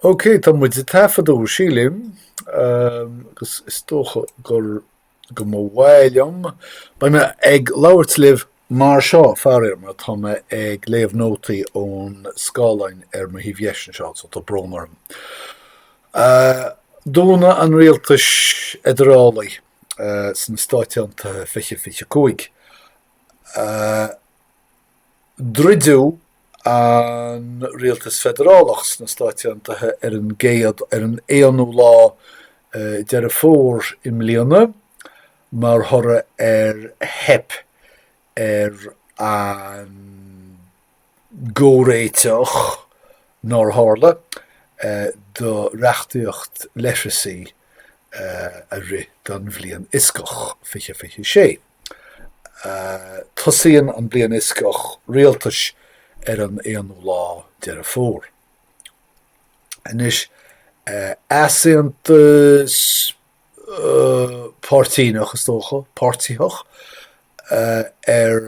Ok, tá muid ag taifeadadh, sílim, agus is dócha gur go mba mhaith liom. Beidh mé ag labhairt libh mar seo, faraor, mar tá mé ag léamh nótaí ón scáileán ar mo thaobh dheis anseo, so tá brón orm. Dúnadh an rialtais fheidearálaigh sna Stáit Aontaithe 2025. Druideadh an rialtas feidearálach sna Stáit Aontaithe ar an gcéad, ar an aonú lá Deireadh Fómhair i mbliana mar thoradh ar theip ar an gcomhréiteach, nár tharla, do reachtaíocht leithreasaí a rith don bhliain fhioscach 2026. Tosaíonn an bliain fhioscach rialtais ar an aonú lá Deireadh Fómhair. Anois, easaontas páirtíneach, is dócha, páirtitheach, ar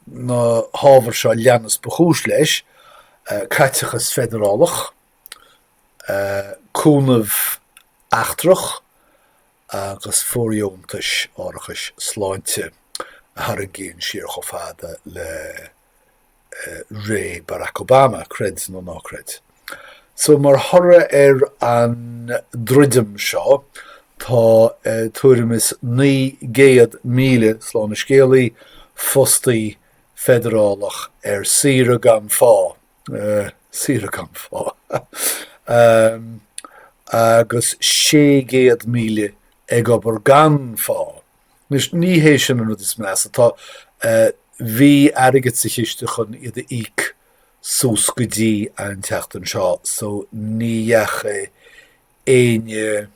na hábhair seo a leanas ba chúis leis, caiteachas feidearálach, cúnamh eachtrach, agus fóirdheontais árachais sláinte a tharraingíonn siar chomh fada le ré Barack Obama, creid nó ná creid. So mar thoradh ar an druidim seo tá tuairim is 900,000, slán an scéalaí, fostaí feidearálach ar saoire gan phá. saoire gan phá, agus 600,000 ag obair gan phá. Anois, ní hé sin an rud is measa. Tá, bhí airgead sa chiste chun iad a íoc suas go dtí an tseachtain seo, so ní dheachaigh éinne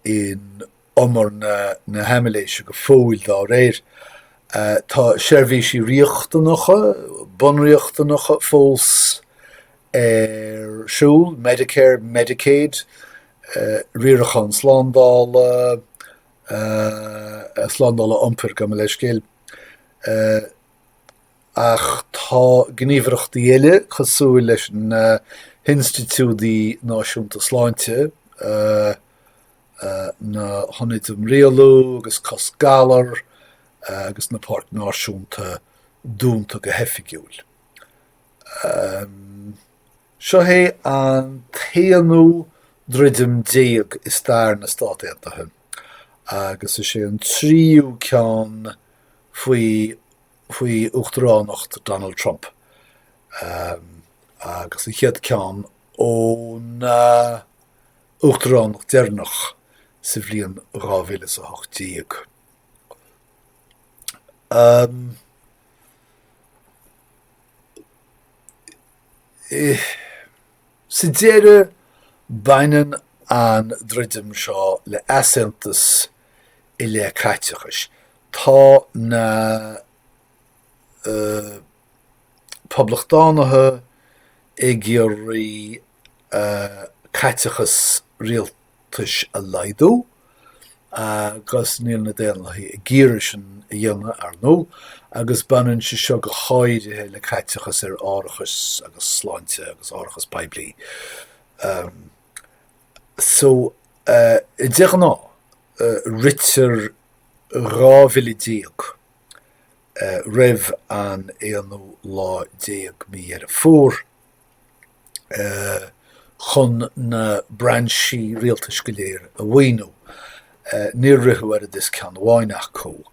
in umar na haimiléise go fóill dá réir. Tá seirbhísí riachtanacha, bunriachtanacha fós ar siúl, Medicare, Medicaid, riarachán slándála, slándála iompair, gabh mo leithscéal. Ach tá gníomhaireachtaí eile, cosúil leis na hinstitiúidí náisiúnta sláinte, na hIonaid um Rialú agus Cosc Galar agus na Páirc Náisiúnta dúnta go hoifigiúil. Seo é an t-aonú druidim déag i stair na Stát Aontaithe agus is é an tríú ceann faoi faoi uachtaránacht Donald Trump agus an chéad ceann óna uachtaránacht deireanach sa bhliain 2018. Sa deireadh, baineann an druidim seo le easaontas i leith caiteachais. Tá na Poblachtánaithe ag iarraidh caiteachas rialtais a laghdú agus níl na Daonlathaigh ag iarraidh sin a dhéanamh, ar ndóigh, agus baineann sé seo go háirithe le caiteachas ar árachas agus sláinte agus árachas poiblí. So, de ghnáth, ritear 12 bhille roimh an aonú lá déag mí Dheireadh Fómhair chun na brainsí rialtais go léir a mhaoiniú. Níor ritheadh oiread is ceann amháin acu.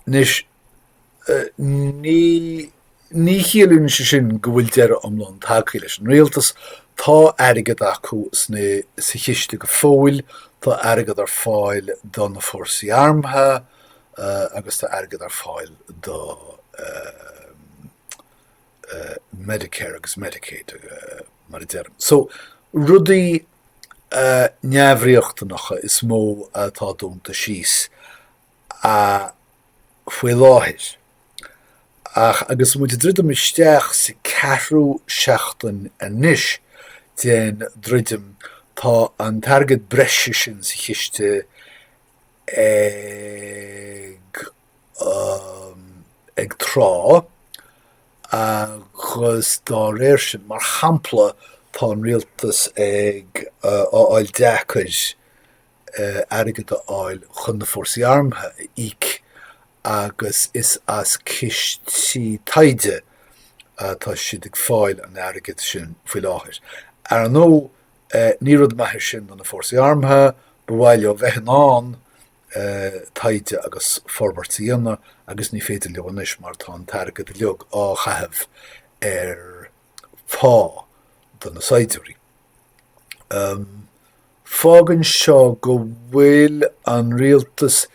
Anois, ní ní chiallaíonn sé sin go bhfuil deireadh iomlán tagtha leis an rialtas. Tá airgead acu sna sa chiste go fóill, tá airgead ar fáil do na fórsaí armtha agus tá airgead ar fáil do Medicare agus Medicaid, mar a deirim. So, rudaí neamhriachtanacha is mó atá dúnta síos faoi láthair. Ach agus muid ag druidim isteach sa ceathrú seachtain anois den druidim, tá an t-airgead breise sin sa chiste ag ag. crá agus dá réir sin, mar shampla, tá an rialtas ag á fháil deacair airgead a fháil chun na fórsaí armtha a íoc agus is as cistí taighde atá siad ag fáil an airgid sin faoi láthair. Ar ndóigh, ní rud maith é sin do na fórsaí armtha, ba mhaith leo bheith in ann taighde agus forbairt a dhéanamh agus ní féidir leo anois mar tá an t-airgead uilig á chaitheamh ar phá do na saighdiúirí. Fágann seo go bhfuil an rialtas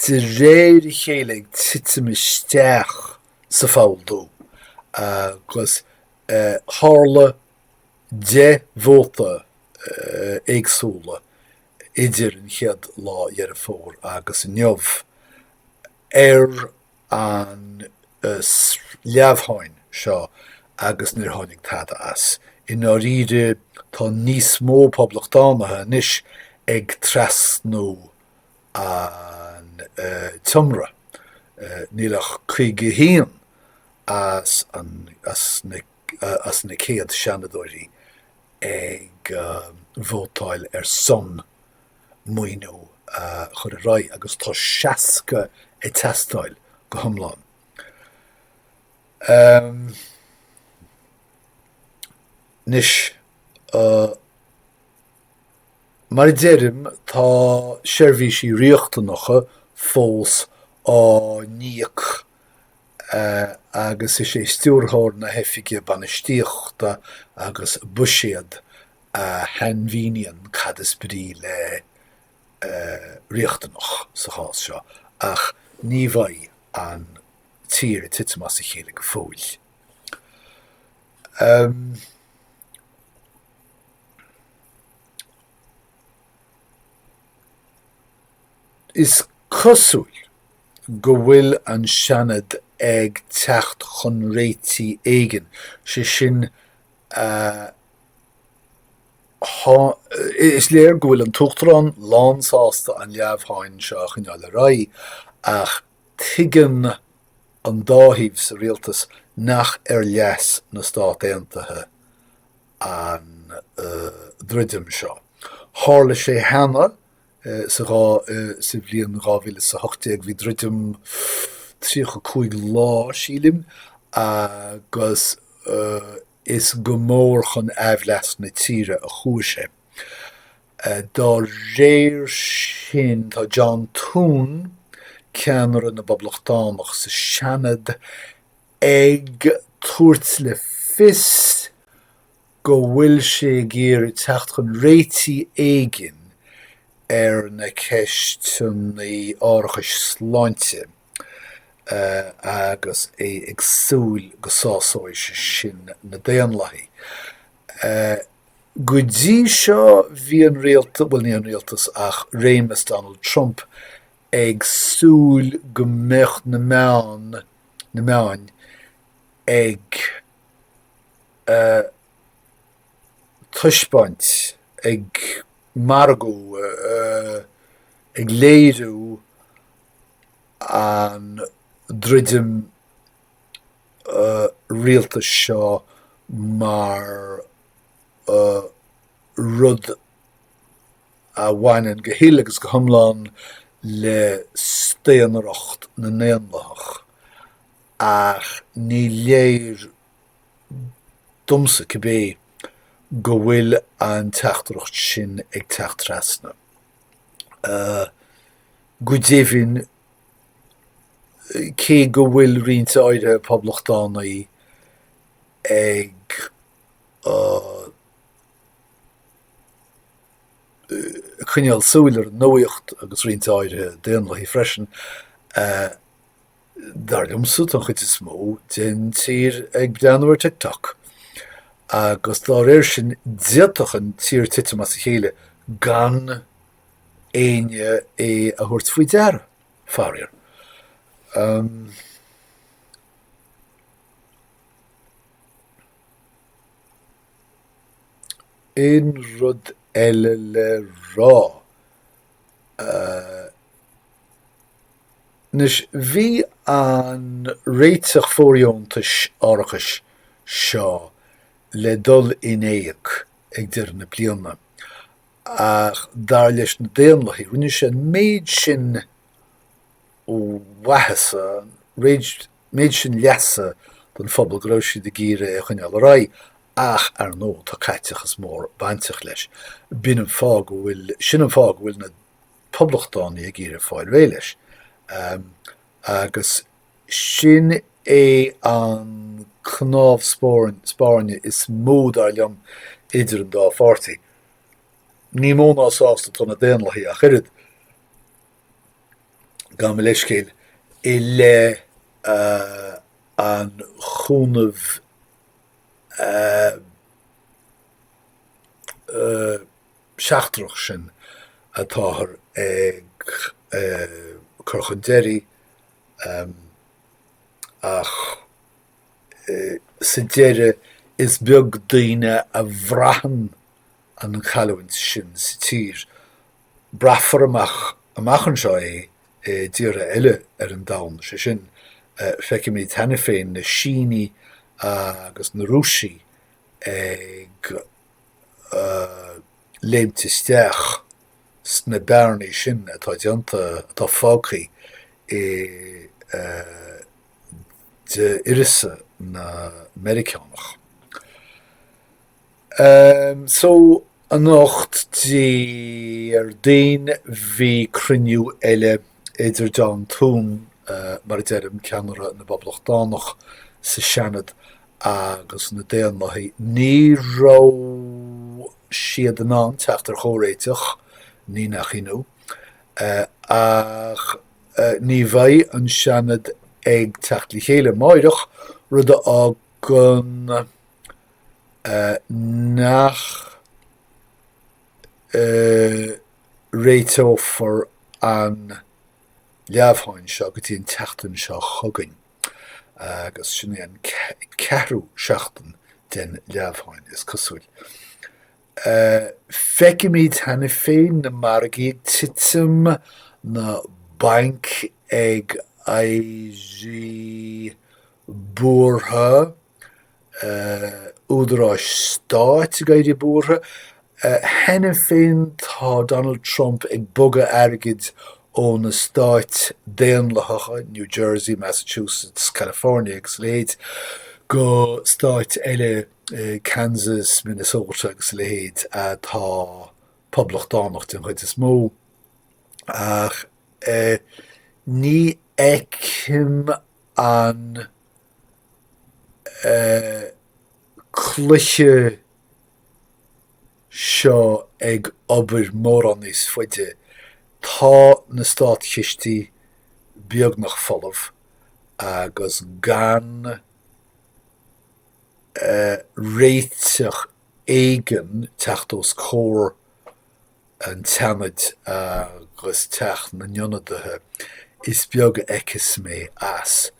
de réir a chéile ag titim isteach sa pholl dubh agus tharla 10 vóta éagsúla idir an chéad lá Dheireadh Fómhair agus inniu ar an leamhsháinn seo agus níor tháinig tada as. I ndáiríre tá níos mó poblachtánaithe anois ag trasnú an tseomra. Níl ach 51 as as na 100 seanadóirí ag vótáil ar son maoiniú a chur ar aghaidh agus tá 60 ag teastáil go hiomlán. Anois, mar a deirim, tá seirbhísí riachtanacha fós á n-íoc agus is é Stiúrthóir na hOifige Bainistíochta agus Buiséad a shainmhíníonn cad is brí le riachtanach sa chás seo, ach ní bheidh an tír ag titim as a chéile go fóill. Is cosúil go bhfuil an Seanad ag teacht chun réitigh éigin, sé sin, is léir go bhfuil an tUachtarán lánsásta an leamhsháinn seo a choinneáil ar aghaidh, ach tuigeann an dá thaobh sa rialtas nach ar leas na Stát Aontaithe an druidim seo. Tharla sé cheana sa sa bhliain 2018, bhí druidim 35 lá, sílim, agus is go mór chun aimhleas na tíre a chuaigh sé. Dá réir sin, tá John Thune, ceannaire na bPoblachtánach sa Seanad, ag tabhairt le fios go bhfuil sé ag iarraidh teacht chun réitigh éigin ar na ceisteanna árachais sláinte agus é ag súil go sásóidh sé sin na Daonlathaigh. Go dtí seo bhí an rialtas, bhuel ní an rialtas ach réimeas Donald Trump ag súil go mbeadh na meáin, na meáin ag taispeáint, ag margú, ag léiriú an druidim rialtais seo mar rud a bhaineann go huile agus go hiomlán le staonaireacht na nDaonlathach, ach ní léir domsa cibé go bhfuil an teachtaireacht sin ag teacht trasna. Go deimhin, cé go bhfuil roinnt áirithe poblachtánaigh ag coinneáil súil ar an nuaíocht agus roinnt áirithe daonlathaigh freisin, Dar liomsa, tá an chuid is mó den tír ag breathnú ar TikTok agus dá réir sin d'fhéadfadh an tír titim as a chéile gan éinne é a thabhairt faoi deara, faraor. Aon rud eile le rá? Anois, bhí an réiteach fóirdheontais árachais seo le dul in éag ag deireadh na bliana, ach dar leis na Daonlathaigh, rinne sé an méid sin mhaitheasa, an méid sin leasa don phobal go raibh siad ag iarraidh é a choinneáil ar aghaidh. Ach, ar ndóigh, tá caiteachas mór bainteach leis. B'in an fáth go bhfuil, sin an fáth go bhfuil na Poblachtánaigh ag iarraidh fáil réidh leis. Agus sin é an cnámh spairne is mó, dar liom, idir an dá pháirtí. Ní mó ná sásta atá na Daonlathaigh ach oiread, gabh mo leithscéal, i leith an chúnaimh seachtrach sin atáthar ag cur chun deiridh ach sa deireadh is beag daoine a bhraitheann an chailliúint sin sa tír. Braithfear amach amach anseo é i dtíortha eile ar an domhan, sé sin, feicimid cheana féin na Sínigh agus na Rúisigh ag léimt isteach sna bearnaí sin atá déanta, atá fágtha i d'uireasa na Meiriceánach. So, anocht, Déardaoin, bhí cruinniú eile idir John Thune, mar a deirim, ceannaire na bPoblachtánach sa Seanad, agus na Daonlathaigh. Ní raibh siad in ann teacht ar chomhréiteach, ní nach ionadh, ach ní bheidh an Seanad ag teacht le chéile amáireach, rud a fhágann nach réiteofar an leamhsháinn seo go dtí an tseachtain seo chugainn, agus sin é an ceathrú seachtain den leamhsháinn, is cosúil. Feicimid cheana féin na margaí ag titim, na bainc ag éirí buartha, údaráis stáit ag éirí buartha. Cheana féin tá Donald Trump ag bogadh airgid ó na stáit daonlathacha, New Jersey, Massachusetts, California agus a leithéid, go stáit eile, Kansas, Minnesota agus a leithéid, atá poblachtánach den chuid is mó. Ach ní fheicim an cluiche seo ag obair mórán níos faide. Tá na státchistí beagnach folamh agus gan réiteach éigin teacht os comhair an tSeanaid agus Teach na nIonadaithe, is beag a fheicfeas mé as.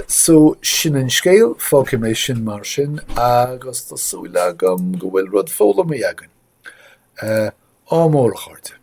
So, sin an scéal, fágfaidh mé sin mar sin agus tá súil agam go bhfuil rud foghlamtha againn. Ádh mór, a chairde.